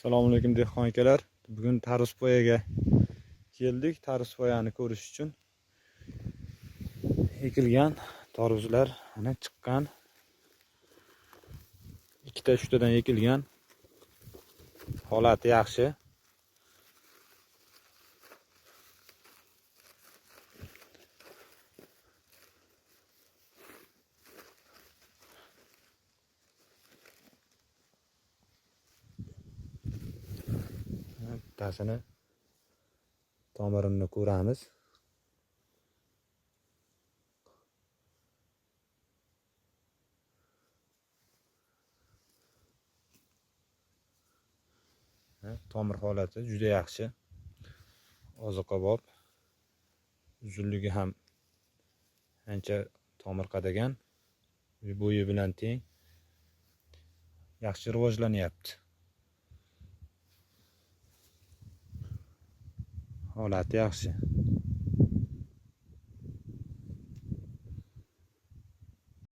Assalomu alaykum dehqon akalar. Bugun tarvuzpoyaga keldik. Tarvuzpoyani ko'rish uchun. Ekilgan tarvuzlar mana chiqqan. Ikkita uchtadan ekilgan. Holati yaxshi. Bittasini tomirini ko'ramiz. Tomir holati juda yaxshi. Oziqobop. Uzunligi ham ancha tomir qadagan. Bo'yi bilan teng. Yaxshi rivojlanyapti. Holati yaxshi.